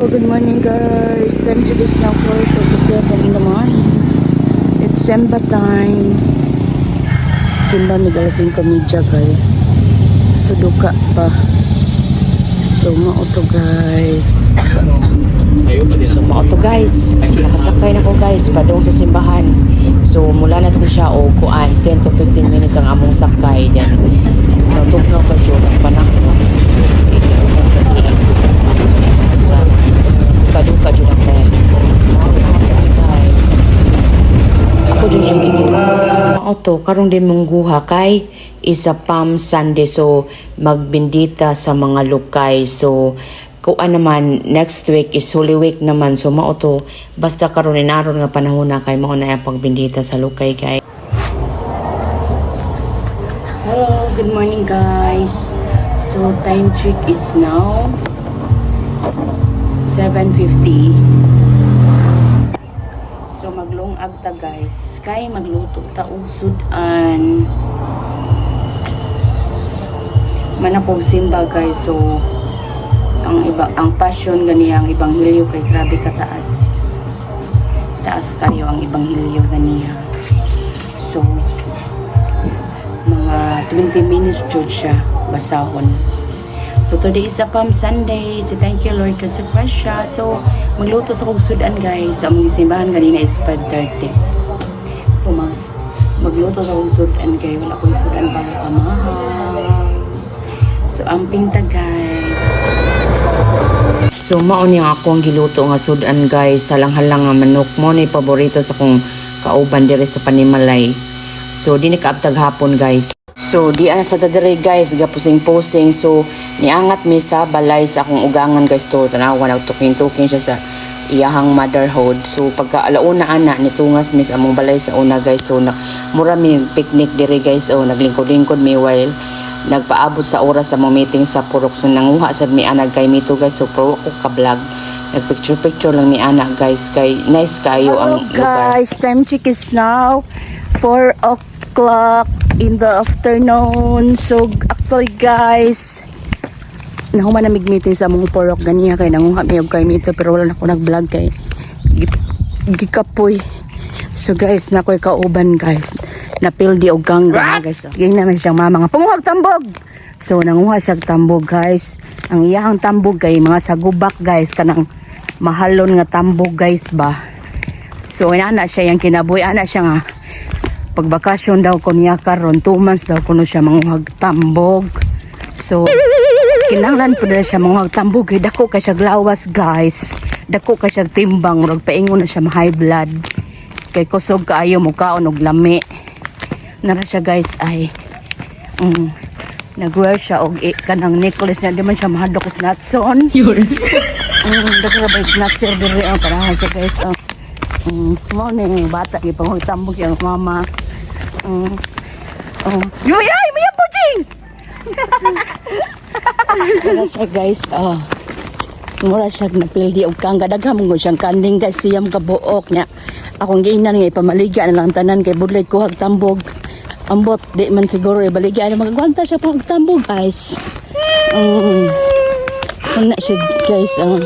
Good morning, guys. Time to is now 4:37 in the morning. It's Simba time. Simba mig alas 5:30, guys. So duka pa. So mao to, guys. So mao to, guys, nakasakay na ko, guys, padung sa simbahan. So mula na to siya o kuan 10 to 15 minutes ang among sakay, then tugnaw-tugnaw pa jud ang panahon. Sa kaduka jud ang time. So mao to, guys. Ako jud siyang ito. So mao to karong Domingguha kay is a Palm Sunday, so magbindita sa mga lukay. So kuan naman, next week is Holy Week naman. So mao to, basta karon inaron nga panahon na kay mao na ang pagbindita sa lukay kay Hello, good morning, guys. So time check is now 7:50. So maglungag ta, guys. Kay magluto ta og sudan. Man akong simba, guys. So ang iba ang passion ganiya, ang ebanghelyo kay grabe kataas. Taas kayo ang ebanghelyo ganiya. So mga 20 minutes jud siya basahon. So today is a Palm Sunday. So thank you, Lord God, sa precious. So magluto sa kog sudan, guys. Sa among simbahan ganina is 5:30. So mas magluto sa kog sudan kay wala koy sudan para pamahal. So amping ta, guys. So mao niya akong giluto nga sudan, guys, halang-halang nga manok mo ni paborito sa kong kauban diri sa panimalay. So di ni kaabtag hapon, guys. So di ana sa diri, guys, gapusing-pusing. So niangat mi sa balay sa akong ugangan, guys, to tanawa nagtuking-tuking siya sa iyahang motherhood. So pagka alauna ana nitungas mi sa among balay sa una, guys. So na, mura mi picnic diri, guys. O naglingkod-lingkod mi while nagpaabot sa oras sa among meeting sa purok. So nanguha sad mi ana kay mito, guys. So pro ko ka vlog. Nagpicture picture lang mi ana, guys, kay nice kayo Hello ang lugar. Guys, time check is now 4 o'clock in the afternoon. So actually, guys, nahuman na mig meeting sa among purok ganiya kay nanguha mi og kay mito pero wala na ko nag-vlog kay gikapoy. So guys, na ko'y kauban, guys. Napildi og gangga, guys. Ging naman siyang mama nga panguhag tambog. So nanguha siya og tambog, guys. Ang iyahang tambog kay mga sagubak, guys, kanang mahalon nga tambog, guys, ba. So ana siya yung kinabuhi, ana siya nga pagbakasyon daw ko niya karon 2 months daw kuno siya manguhag tambog. So kinahanglan po na siya manguhag tambog kay dako kay siya lawas, guys. Dako kay siya timbang, murag paingon na siya ma high blood. Kay kusog kaayo mo kaon og lami. Nara siya, guys, ay nagwear siya og kanang necklace niya, di man siya mahadlok snatson. Dako ba snatcher diri ang panahon siya, guys. Oh. Mao ni bata gipanguhag tambog yung mama. Oh. Yuyay, may pujing. Mura siya, guys. Oh. Mura siya napildi og kangga, daghan mo siyang kanding, guys, siyam ka buok niya. Akong giingnan nga ipamaligya na lang tanan kay budlay kuhag tambog. Ambot di man siguro ibaligya na magagwanta siya pag tambog, guys. Ana siya, guys. Oh.